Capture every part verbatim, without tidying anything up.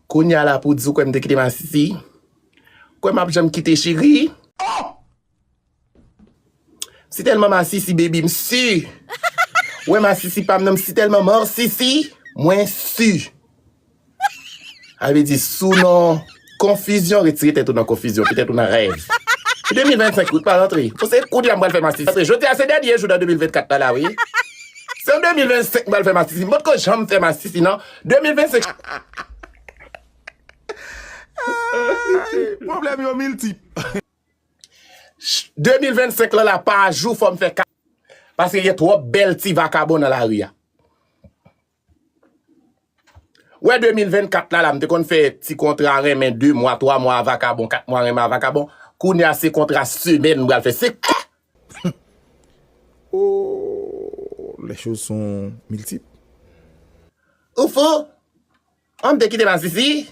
Kounye a la pou di w kwè m te kite masisi. Kwè m ap janm kite cheri. M si tèlman masisi, baby, m si. Wè masisi pa m nan, m si tèlman masisi, mwen si. A vle di, si w nan konfizyon, retire tèt ou nan konfizyon, petèt ou nan rèv. Se de mil vennsenk, ou pa rantre. Ou se kounye a m pral fè masisi. Jodi a se dènye jou nan de mil vennkat la, la, wi. Se an de mil vennsenk m pral fè masisi. M potko janm fè masisi, non. De mil vennsenk. Pwoblèm yo miltip. De mil vennsenk lan la, pa jou fò m fè ka. Paske gen twòp bèl ti vakabon nan lari a. Wè de mil vennkat la, la, m te konn fè ti kontra renmen de mwa, twa mwa a vakabon, kat mwa renmen a vakabon. Kounye a se kontra semèn m pral fè. Se Oh, les choses sont multiples. Ou fou? An m te kite masisi?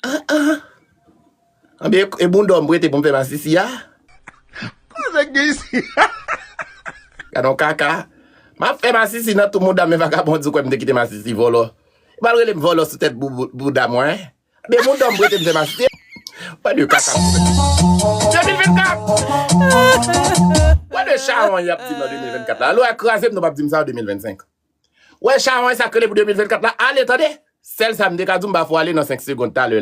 Ah, ah. Anben, e bounda w m prete pou m fè masisi a? Koze k gen isi? Gade yon kaka. M ap fè masisi nan tout bounda m, men vakabon di w kwè m te kite masisi, vòlò. Ou pral rele m vòlò sou tèt bou-, bou-, bounda mwen, hein? Anben bounda w m prete m fè masisi. Wè de kaka. De mil vennkat! Wè de chawony y ap di m nan de mil vennkat la. Alò, kraze m, nou p ap di m sa an de mil vennsenk. Wè chawony sa k rele pou de mil vennkat la. Ale, tande! Sèl sa m te ka di w, m pa fè w ale nan senk segonn talè la.